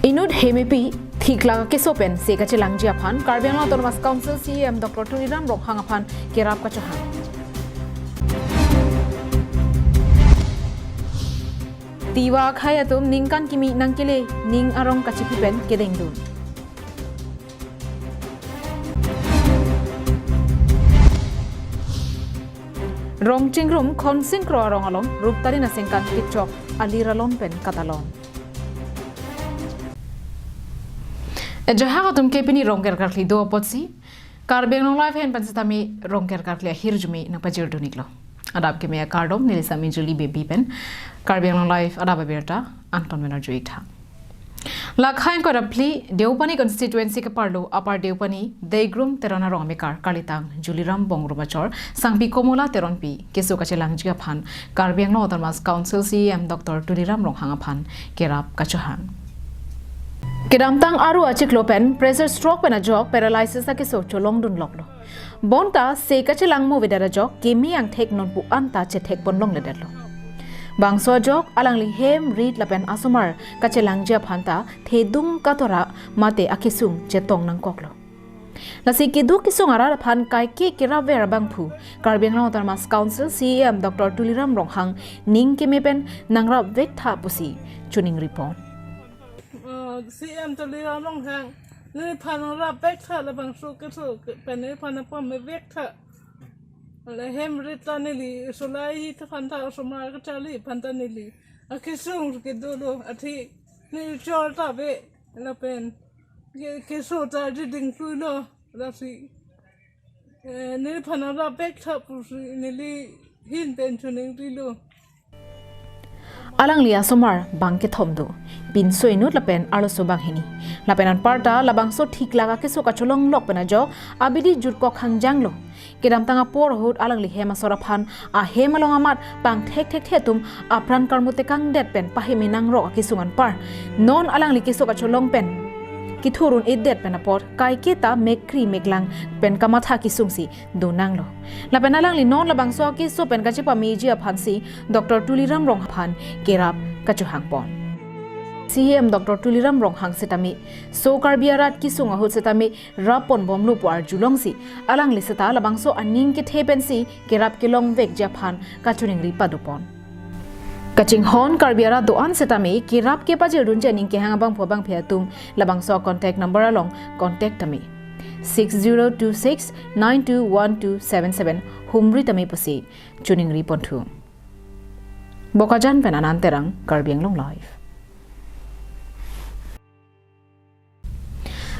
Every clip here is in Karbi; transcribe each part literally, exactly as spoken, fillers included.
Inut hemepi thiklak keso pen se kachelangji aphan Karbi Anglong Autonomous Council C E M Doctor Tuliram Ronghang aphan kerap kachohang. Tiwa akhei atum ningkan kimi nangkele ning arong kachipi pen kedengdun. Rong chingrum Khonsing Kro arong along Ruptarin aningkan kechok alir alon pen katalon. Ajahak atum ke pini rong kerkarkli do apotsi Karbi Anglong Live ahin pen setame rong kerkarkli ahirjume nangpajirdun-iklo. Adap keme akardom, neli Sami Julie Baby pen Karbi Anglong Live adap abirta anton men arju-ik tha. Lakhai ingkoi ra phli Deopani constituency keparlo Upper Deopani Degrum Teron arong amekar kalitang Juliram Bongrupachor Sangpi Komola Teronpi keso kachelangji aphan Karbi Anglong Autonomous Council C E M Doctor Tuliram Ronghang aphan kerap kachohang. Kedamtang aru achiklo pen pressure stroke pen ajok paralysis akeso cholongdunloklo. Bonta se kachelang mo avedet ajok keme angthek nonpu anta chethekpon longledetlo. Bangso ajok alangli hem rit lapen asomar kachelangji aphan ta thedung katora mate akesung chetong nangkoklo. Lasi keduk kesung arat aphan kaike kerapver abangphu Karbi Anglong Autonomous Council C E M Doctor Tuliram Ronghang ning keme pen nangrapvek tha pusi choningripon. Uh, C E M Tuliram Ronghang, neliphan nangrapvek tha, labangso keso ke pen neliphan nangpamevek tha. La hem rit ta neli solai hi ta aphan ta, asomar kacharli aphan ta neli akesung ke dolo, athe neli chor ta ave lapen ke, keso ta diding pulo, lasi, eh, neliphan nangrapvek tha pusi neli ahin pen choningrilo. Alangli asomar bang kethom do, pinso inut lapen arloso bang hini. Lapen anparta labangso thiklak akeso kacholonglok pen ajok abidi jutkok hangjanglo. Kedamtang apor ahut alangli hem asor aphan ahem along amat pangthek thekthe atum apran karmu tekangdet pen paheme nangrok akesung anpar non alangli keso kacholong pen kethurun-ikdet pen apot kaike ta mekri meklang pen kamatha kesungsi donanglo. Lapen alangli non labangso akeso pen kachepameji aphansi Doctor Tuliram Ronghang aphan kerap kachohangpon. C E M Doctor Tuliram Ronghang setame so Karbi arat kesung ahut setame rapponbomlo pu arjulongsi alangli seta labangso aning kethe pensi kerap kelongvekji aphan kachiningri padopon. Kachinghon Karbi arat do-an setame kerap kepajirdunji aning kehang abangphu abangphi atum labangso contact number along contact tame, six zero two six nine two one two seven seven humri tame pusi chiningri ponthu. Bokajan pen Anand Terang, Karbi Anglong Live.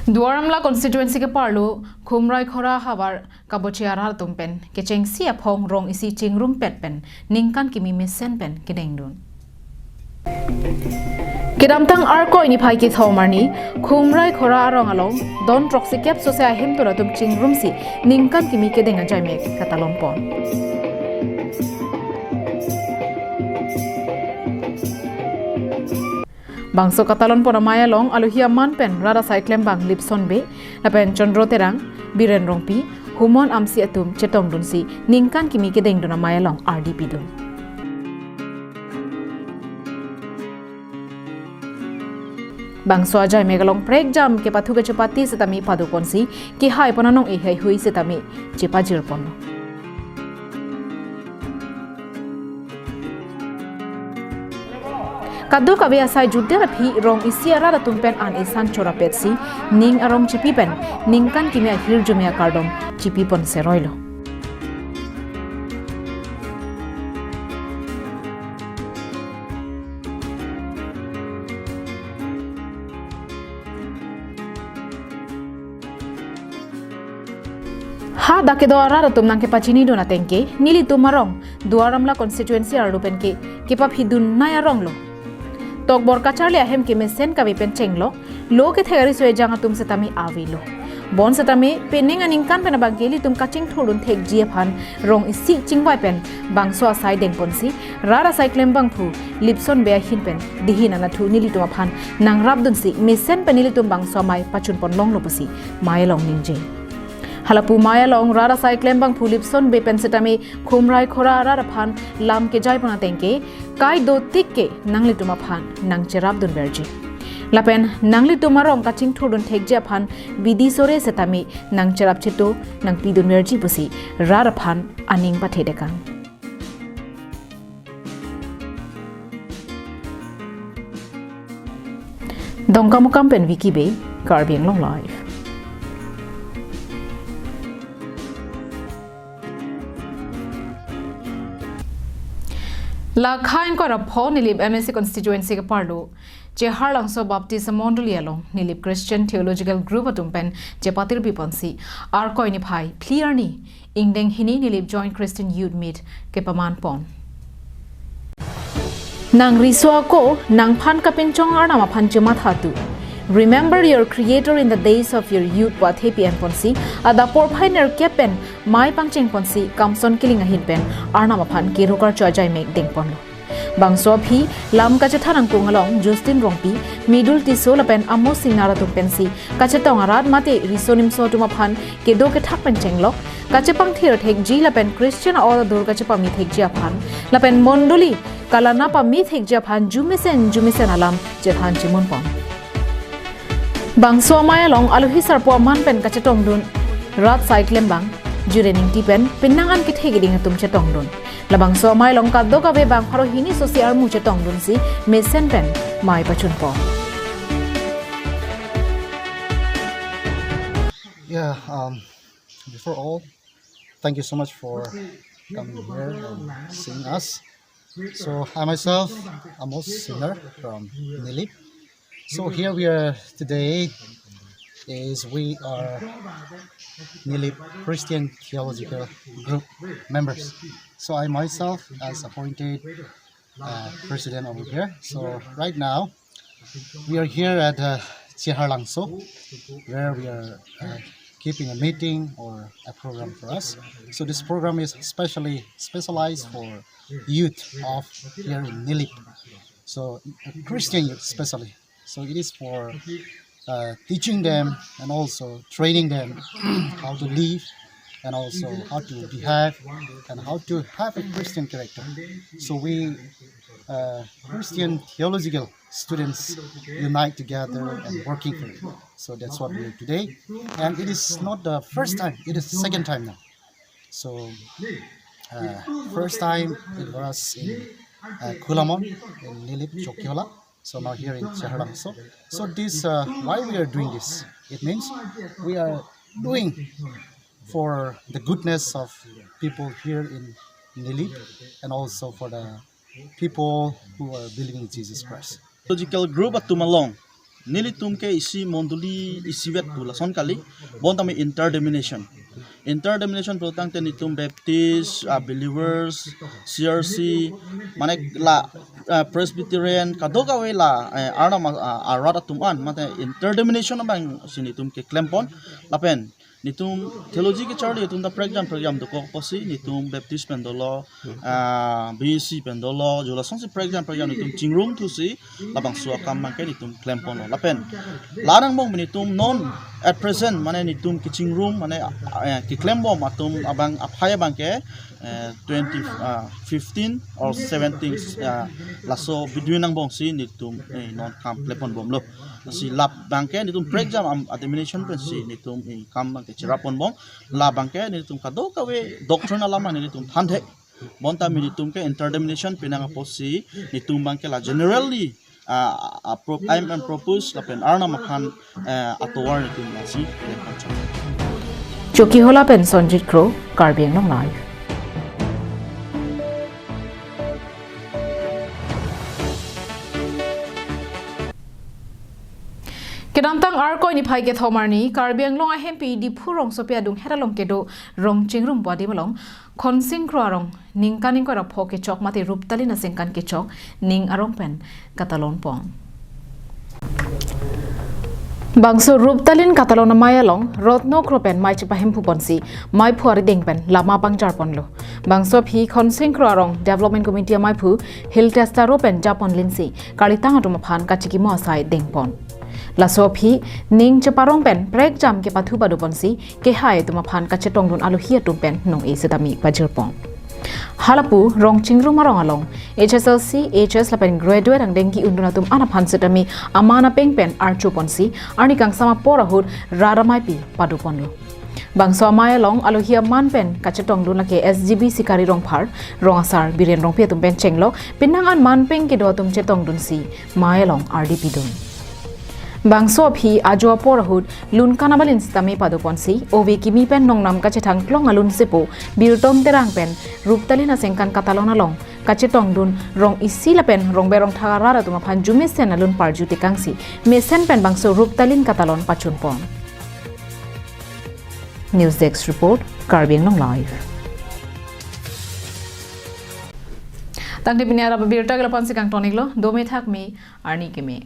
Duar Amla constituency keparlo Khumrai Khora havar kabochi arat atum pen kechengsi aphong rong isi chingrumpet pen ningkan kimi mesen pen kedengdun. Kedamtang Arkoi niphai kethom arni Khumrai Khora arong along don throksi kep sose ahemtun atum chingrumsi ningkan kimi kedeng ajaimek katalonpon. Bangso katalonpon amei along alohi aman pen rat asai klembang Lipson Bey lapen Chandra Terang, Biren Rongpi, Humon Amsi atum chetongdunsi ningkan kimi kedengdun amei along ardi pidun. Bangso ajaimek along prekjam kepathu kechepate setame padoponsi kehaipon anong-e heihui setame chepajirponlo. Kadokave asai jutdet aphi rong isi arat atum pen an isan chorapetsi ning arong chipi pen ningkan kimi ahirjume akardom chipipon seroilo. Ha dak kedo arat atum nangkepachinidun ateng ke, nelitum arong Duar Amla constituency arlo pen ke kepaphidun nei aronglo. Tokbor kacharli ahem kemesen kave pen chenglok, lo kethek ariso ejang atum setame avelo. Bonsetame penang aningkan pen abang ke ilitum kachingthurdun thekji aphan rong isi chingvai pen bangso asai dengponsi rat asai klembangphu Lipson Bey ahin pen dihin anatthu nelitum aphan nangrapdunsi mesen pen nelitum bangso amei pachunpon longlo pusi mei along ningje. Halapu mei along rat asai klembangphu Lipson Bey pen setame Khumrai Khora arat aphan lam kejaipon ateng ke, kai dotik ke nanglitum aphan nangcherapdunverji. Lapen nanglitum arong kachingthurdun thekji aphan bidi sore setame nangcherap cheto nangpidunverji pusi rat aphan aning pathedekang. Dongkamukam pen Vicky Bey, Karbi Anglong Live. La kha ingkoi ra pho Nilip M A C constituency ke-arlo Cheharlangso Baptist Mondoli along Nilip Christian Theological Group atum pen chepatirpi ponsi Arkoi niphai phli arni ingdeng hini Nilip Joint Christian Youth Meet kepaman pon. Nang riso ako, nangphan kapinchong Arnam aphan chematha tu. Remember your Creator in the days of your youth pu athe pi-en ponsi adap porphai nerkep pen mei pangcheng ponsi Kamson Killing ahin pen Arnam aphan kero karcho ajai mek dengponlo. Bangso aphi lam kachethan angkung along Justin Rongpi, Midul Tisso lapen Amos Singnar atum pensi kachetong arat mate riso nimso atum aphan kedo kethak pen chenglok, kachepangthir thekji lapen Christian a-ot adur kachepame thekji aphan lapen mondoli kalana pame thekji aphan jumesen jumesen alam chethan chimun pon. Bangso amei along alohi sarpo aman pen kachetongdun rat sai klembang Juren Ingti pen penang an kethe keding atum chetongdun. Labangso amei along kadokave bang pharo hini sosi armu chetongdunsi mesen pen mei pachun pon. Yeah, um, before all, thank you so much for coming here and seeing us. So I myself, Amos Singnar from Nilip. So here we are today is we are Nilip Christian Theological Group members. So I myself as appointed uh, president over here. So right now we are here at uh, Cheharlangso, where we are uh, keeping a meeting or a program for us. So this program is specially specialized for youth of here in Nilip. So uh, Christian youth especially. So it is for uh, teaching them and also training them how to live and also how to behave and how to have a Christian character. So we uh, Christian theological students unite together and working for it. So that's what we do today. And it is not the first time, it is the second time now. So uh, first time it was in uh, Khulamon, in Nilip Chokihola. So now here in Cheharlangso. So this, uh, why we are doing this? It means we are doing for the goodness of people here in Nilip and also for the people who are believing Jesus Christ. Theological group atum along nelitum ke isi mondoli isivet pu lason kali, bonta me interdenomination. Interdenomination pulotangte nelitum Baptist, uh, believers, C R C, mane la uh, Presbyterian, kadokave la uh, Arnam uh, arat atum an, mate interdenomination abangsi nelitum keklem pon, lapen nelitum theology kecharli atum ta prekjam prekjam dokok pusi nelitum Baptist pen dolo, ah, B E C pen dolo, jo lasonsi prekjam prekjam nelitum chingrum thusi labangso akam abangke nelitum klem ponlo. Lapen la angbong nelitum non at present mane nelitum kechingrum mane eh, keklembom atum abang aphai abangke eh, twenty, ah, fifteen or seventeen, ah, laso between angbongsi nelitum eh, non kam klem ponbomlo. Si labangke nelitum prekjam am administration pensi nelitum eh, kam abangke cherap ponbom. Labangke nelitum kadokave doctrine alam nelitum thanthek. Bonta nelitum ke interdenomination pinang apotsi nelitum abangke la generally ah, ah, pro- aim and purpose lapen Arnam aphan eh, atovar nelitum lasi klem pon chot. Chokihola pen Sonjit Kro, Karbi Anglong Live. Kedamtang Arkoi niphai kethom arni Karbi Anglong ahempi Diphu rongsopi adung het along kedo Rongchingrum pu adim along Khonsing Kro arong ningkan ingkoi ra pho kechok mate Ruptalin aningkan kechok ning arong pen katalon pon. Bangso Ruptalin katalon amei along Rotno Kro pen mei chepahemphu ponsi meiphu arideng pen lama pangjar ponlo. Bangso aphi Khonsing Kro arong Development Committee ameiphu Hill Testa Ro pen japon linsi kalitang atum aphan kachikimo asai dengpon. Laso aphi ning cheparong pen prekjam kepathu pado ponsi kehai atum aphan kachetongdun alohi atum pen nong-e setame pajirpon. Halapu Rongchingrum arong along H S L C, H S lapen graduate angdeng ki-undun atum an aphan setame aman apeng pen archo ponsi arni kangsam apor ahut rat amaipi pado ponlo. Bangso amai along alohi aman pen kachetongdun lake S G B Sikari Rongphar, rong asar Biren Rongpi atum pen chenglok, penang an manpeng kedo atum chetongdunsi mai along ardi pidun. Bangso aphi ajo apor ahut lun kanabalin setame pado ponsi, ove kimi pen nongnam kachethang klong alun sepo Birtom Terang pen Ruptalin asengkan katalon along kachetongdun rong isi lapen rongber rongthak arat atum aphan jumesen alun parju tekangsi mesen pen bangso Ruptalin katalon pachun pon. News Desk Report, Karbi Anglong Live. Tangte pini arap abirta ke lapu-an si kangton-iklo, dome thakme, arni keme.